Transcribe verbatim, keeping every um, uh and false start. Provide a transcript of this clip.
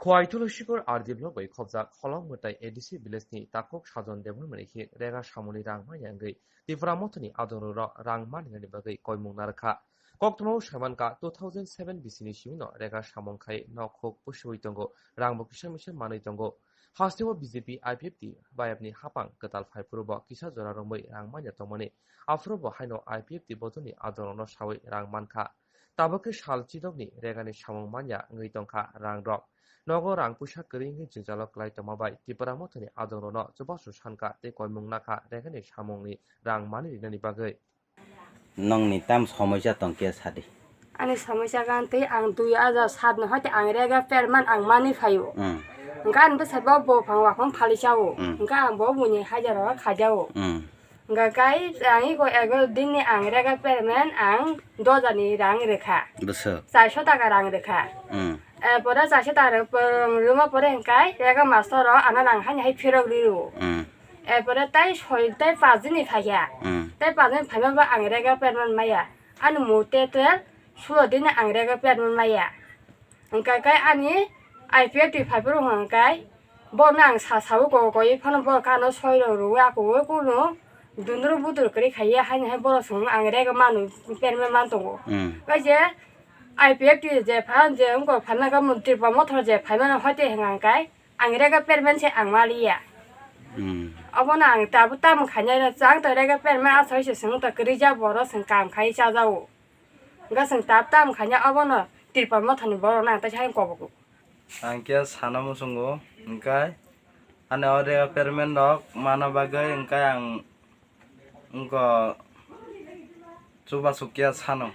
Khowai Tulsikur R D block bai khobjak Holong Mwtai A D C village ni takhuk Sajon Debbarmani khe rega samungni rang manya wngwi Tipra Mothani adongrokno rang man rinani bagwi koimung narwkha. Koktwmao saimankha two thousand seven bisini simino rega samung khai nok huk pusiwi tongo, rangbo kisa misa manwi tongo. Hasteo B J P I P F T bayapni hapang kwtal phai phuru bo kisa jora romwi rang manya tongmani. Aphuru bo haino I P F T bodolni adongrokno sawi rang mankha. Tabuk khe sal chidokni regani samung manya wngwi tongkha rangrok. Nogo rang puisa kwrwi wngwi jwngjalo kwlai tongma bai Tipra Mothani adongrokno chubachu sankha tei koimung nakha regani samungni rang mani rinani bagwi. Nongni tam somoisa tongkhe sadi. Ani somoisa gan tei ang dui hajar sat no hoite ang rega perman ang mani phaio. Hmm. Hwnkhe ani bwsai bo buphang waphang phali chao. Hmm. Hwnkhe ang bo buini hajar o khaijao. Hmm. Hwnkhe kai ang iko ego din ni ang rega perman ang dojani rang rwkha. Bwswk. Charso taka rang rwkha. Hmm. Erpore charso taka rw-, rwma pore hwnkhe rega master o ano rang hani hai phirok rio. Hmm. Erpore tai soi tai pach din ni phaikha. Hmm. Tai pach din phaima bo ang rega perman maya. Ani mute te sulo din ang rega perman maya. Hwnkhe kai ani I P F T phaiphuru hwnkhe bono ang sa sao ko koi phano bo kano soi rok rwi ako kunu dundru budur kwrwi khaiya haini hai borok song ang rega manu perman man tongo. Hmm. Kai je I P F T je phan je wngko phanna ka Tipra Mothor je phaimano hoite hwnkhe kai ang rega perman se ang maliya. Hmm. Obono ang tabuk tamo khainai no chang to rega perman asoi se song to kwrwi ja boro song kam khai chajao. Hwnkhe song tab tamo khainai obono Tipra Mothani borok no ang teisa hai kobogo. Ang khe sana muchungo hwnkhe ani o rega perman rok mana bagwi hwnkhe ang wngko chubachu khe sano.